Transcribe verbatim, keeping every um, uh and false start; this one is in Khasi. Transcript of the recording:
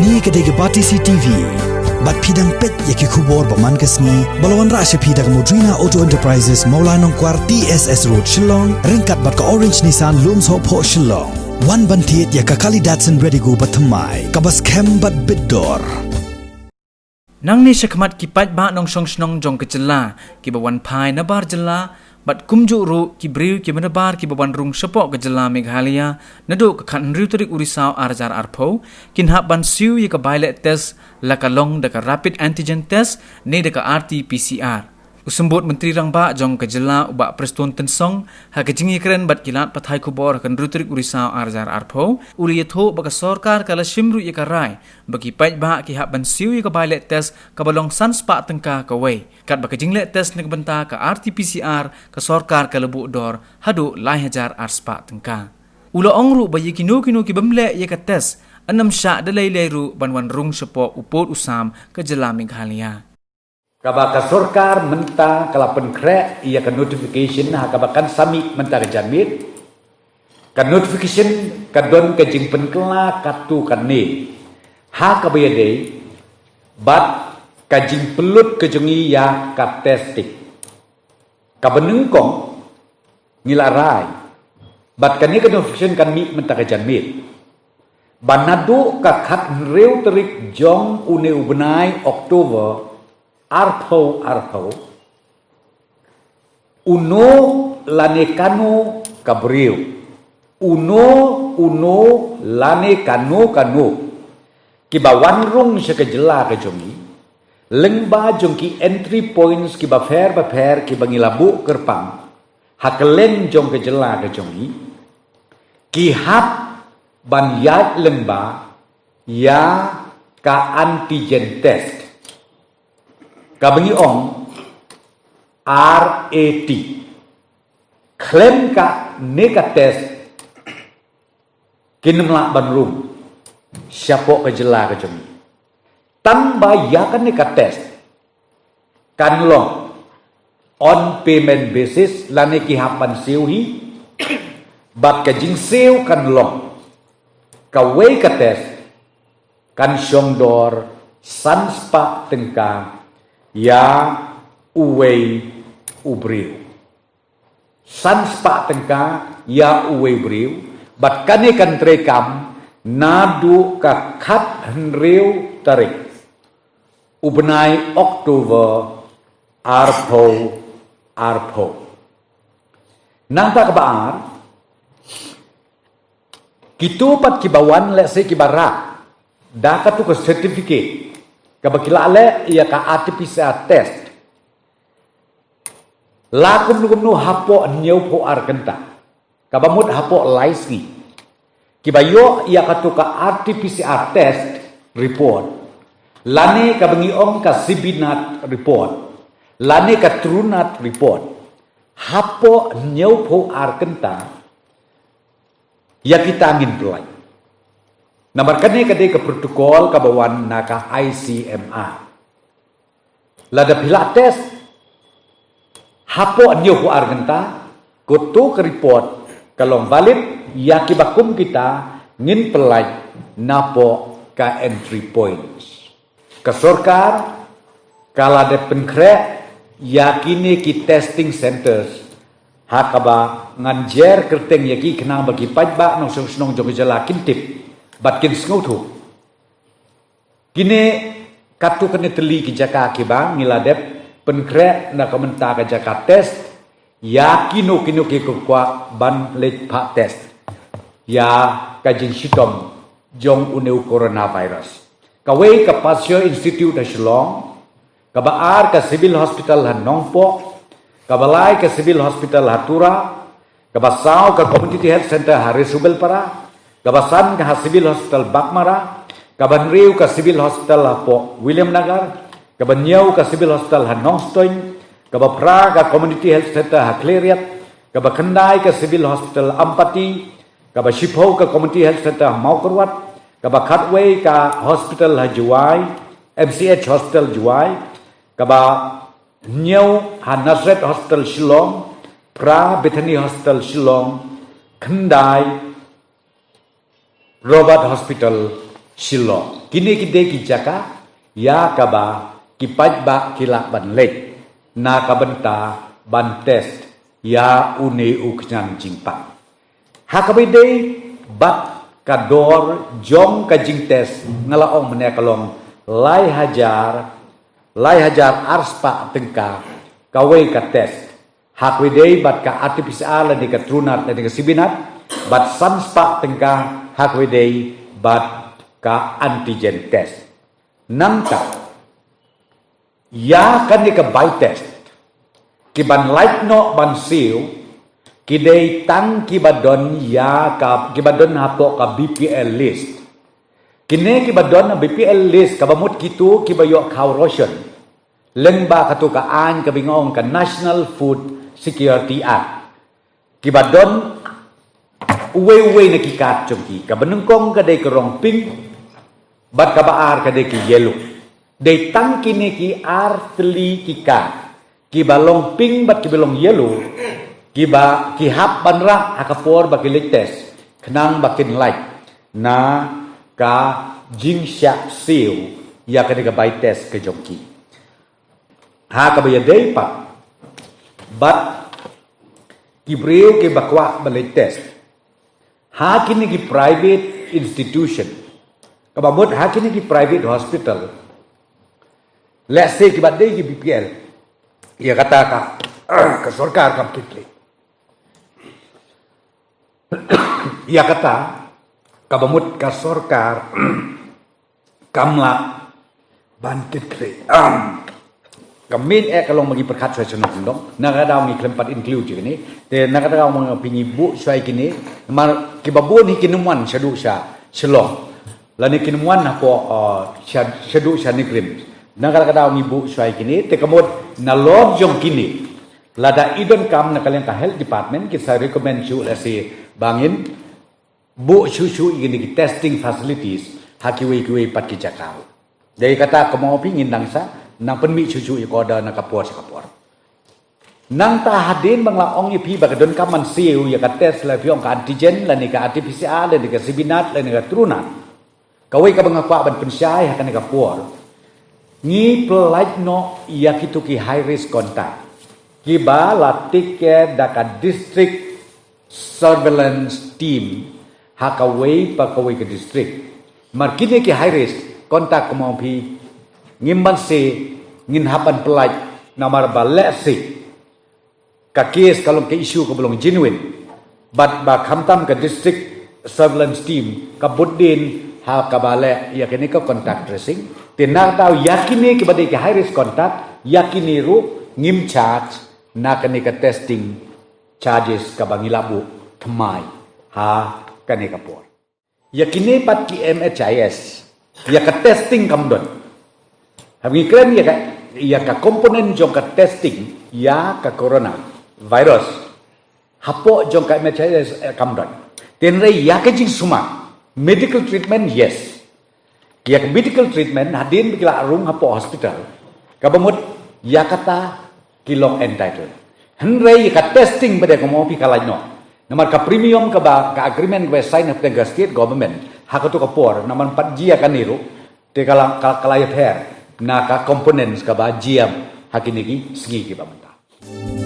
Kane ka dei ka Batesi TV. Bad phi dang peit ïa ki khubor ba man ka sngi ba la wanrah sha phi da ka Modrina Auto Enterprises, Mawlai Nongkwar, T S S Road, Shillong, ryngkat bad ka Orange Nissan, Lumsohphoh, Shillong. Wan ban thied ïa ka kali Datsun Redigo ba thymmai, kaba skhem bad bit dor. Nangne shakhmat ki paidbah nongshong shnong jong ka jylla kiba wan phai nabar jylla bad kumjuh ruh ki briew kiba nabar kiba wan rung shapoh ka jylla Meghalaya naduh ka khathynriew tarik u Risaw ar hajar arphew kin hap ban siew ïa ka bai leh test, la ka long da ka rapid antigen test ne da ka R T P C R. U Symbud Myntri Rangbah jong ka jylla, u Bah Prestone Tynsong, ha ka jingïakren bad ki lad pathai khubor ha ka hynriew tarik u Risaw ar hajar arphew, u la ïathuh ba ka sorkar ka la shim ruh ïa ka rai ba ki paidbah ki hap ban siew ïa ka bai leh test kaba long san spah tyngka kawei, katba ka jingleh test na ka bynta ka R T P C R ka sorkar ka la buh dor haduh lai hajar ar spah tyngka. U la ong ruh ba ïa kino kino ki bym leh ïa ka test, yn ym shah da lei lei ruh ban wan rung shapoh u pud u sam ka jylla Meghalaya. Kaba ka sorkar mynta ka la pynkhreh ïa ka notification ha kaba kan sa mih mynta ka janmiet. Ka notification ka don ka jingpynkylla katto katne ha kaba ïadei bad ka jingpynlut ka jong ngi ïa ka testing. Kaba nyngkong, ngi la rai bad kane ka notification kan mih mynta ka janmiet ba naduh ka khathynriew tarik jong une u bnai October arphew arphew, uno lane kano ka briew, uno uno lane kano kano kiba wan rung sha ka jylla ka jong ngi lyngba jong ki entry points kiba pher bapher kiba ngi la buh kyrpang ha kylleng jong ka jylla ka jong ngi, ki hap ban ïaid lyngba ïa ka antigen test, kaba ngi ong R A T. Khlem kane ka test kin ym lah ban rung shapoh ka jylla ka jong ngi. Tang ba ïa kane ka test kan long on payment basis lane ki hap ban siew hi bad ka jingsiew kan long, kawei ka test kan shong dor san spah tyngka ïa uwei u briew. San spah tyngka ïa uwei u briew bad kane kan treikam naduh ka khathynriew tarik u bnai October arphew arphew. Nangta kaba ar, kito pat kiba wan lehse kiba rah da kato ka certificate kaba ki la leh ïa ka R T P C R test la kumno kumno hapoh hynñiewphew ar kynta, kaba mut hapoh lai sngi, kiba ïoh ïa kato ka R T P C R test report lane kaba ngi ong ka C B nat report lane ka TruNat report hapoh hynñiewphew ar kynta, ïa kita ngin pyllait. Namar kane ka dei ka protocol kaba wan na ka I C M R. Lada phi la test hapoh hynñiewphew ar kynta, kato ka report ka long valid, ïa kiba kum kita ngin pyllait napoh ka entry points. Ka sorkar ka la dep pynkhreh ïa kine ki testing centres ha kaba ngan jer kyrteng ïa ki khnang ba ki paidbah nongshong shnong jong ka jylla kin tip bad kin sngewthuh. Kine katto katne tylli ki jaka kiba ngi la dep pynkhreh na ka bynta ka jaka test ïa kino kino ki kwah ban leit phah test ïa ka jingshitom jong une u coronavirus. Kawei ka Pasteur Institute ha Shillong, kaba ar ka Civil Hospital ha Nongpoh, kaba lai ka Civil Hospital ha Tura, kaba saw ka Community Health Centre ha Resubelpara, kaba san ka ha Civil Hospital Baghmara, kaba hynriew ka Civil Hospital hapoh Williamnagar, kaba hynñiew ka Civil Hospital ha Nongstoiñ, kaba phra ka Community Health Centre ha Khliehriat, kaba khyndai ka Civil Hospital Ampati, kaba shiphew ka Community Health Centre ha Mawkyrwat, kaba khatwei ka hospital ha Jowai, M C H Hospital Jowai, kaba hynñiew ha Nazareth Hospital Shillong, phra Bethany Hospital Shillong, khyndai Robert Hospital Shillong. Kine ki dei ki jaka ïa kaba ki paidbah ki lah ban leit na ka bynta ban test ïa une u khñiang jingpang. Ha kaba ïadei bad ka dor jong ka jingtest, nga la ong mynne ka long lai hajar, lai hajar arspah tyngka kawei ka test. Ha kaba ïadei bad ka R T P C R lane ka TruNat lane ka CBNat, bad sanspah tyngka ha kaba ïadei bad ka antigen test. Nangta ïa kane ka bai test, ki ban lait noh ban siew, ki dei tang ki ba don ïa ka, ki ba don hapoh ka B P L list. Kine ki ba don ha B P L list, kaba mut kito ki ba ïoh khaw ration lyngba kato ka aiñ kaba ngi ong ka National Food Security Act. Ki ba don uwei uwei na ki card jong ki, kaba nyngkong ka dei ka rong pink, bad kaba ar ka dei ka yellow. Dei tang kine ki ar tylli ki card, ki ba long pink bad ki ba long yellow, ki ba ki hap ban rah ha ka por ba ki leit test, khnang ba kin lait na ka jingshah siew ïa kane ka bai test ka jong ki. Ha kaba ïadei pat bad ki briew ki ba kwah ban leit test ha kine ki private institution, kaba mut ha kine ki private hospital, let's say ki ba dei ki B P L, ïa kata ka, ka sorkar kam kit lei. Ïa kata kaba mut ka sorkar kam lah ban kit khlieh. Ahem. Ka mut eh ka long ma ngi pyrkhat shuwa shnong shnong. Na ka daw ngi khlem pat include ïa kine. Te na ka daw ma ngi pynbuh shuwa ïa kine. Namar ki ba bun hi kin ym wan shaduh sha Shillong. Lane kin ym wan hapoh, uh, sha-, shaduh sha NEIGRIHMS. Na ka daw ngi buh shuwa ïa kine. Te ka mut na lor jong kine, lada i donkam na ka liang ka health department, ki sa recommend shuh lehse ba ngin buh shuh shuh ïa kine ki testing facilities ha kiwei kiwei pat ki jaka. Dei kata ka mut phi ngin nang sa nang pynmih shuh shuh ïa ka order na ka por sha ka por. Nangta hadien ba nga la ong ïa phi ba ka donkam ban siew ïa ka test, la phi ong ka antigen, lane ka R T P C R, lane ka CBNat, lane ka TruNat. Kawei kaba nga kwah ban pynshai ha kane ka por, ngi pynlait noh ïa kito ki high risk contact, ki ba la take care da ka district surveillance team ha kawei pa kawei ka district. Namar kine ki high risk contact, ka mut phi, ngim banse ngin hap ban pynlait, namar ba lehse ka case ka long ka issue kaba long genuine, bad ba khamtam ka district surveillance team ka bud dien ha kaba leh ïa kane ka contact tracing. Te na ka daw ïa kine ki ba dei ki high risk contact, ïa kine ruh ngim charge na kane ka testing charges kaba ngi la buh thymmai ha kane ka por. Ïa kine pat ki M H I S, ïa ka testing kam don. Haba ngi kren ïa ka, ïa ka component jong ka testing ïa ka coronavirus hapoh jong ka M H I S, eh, kam don. Te hynrei ïa ka jingsumar medical treatment, yes. Ïa ka medical treatment hadien ba ki la rung hapoh hospital, kaba mut ïa kata ki long entitled. Hynrei ïa ka testing ba dei, ka mut phi, ka lait noh. Namar ka premium kaba, ka agreement kaba sign hapdeng ka state government ha kato ka por, namar pat jia kane ruh, te ka la, ka, ka la ïapher na ka components kaba jia ha kine ki sngi kiba mynta.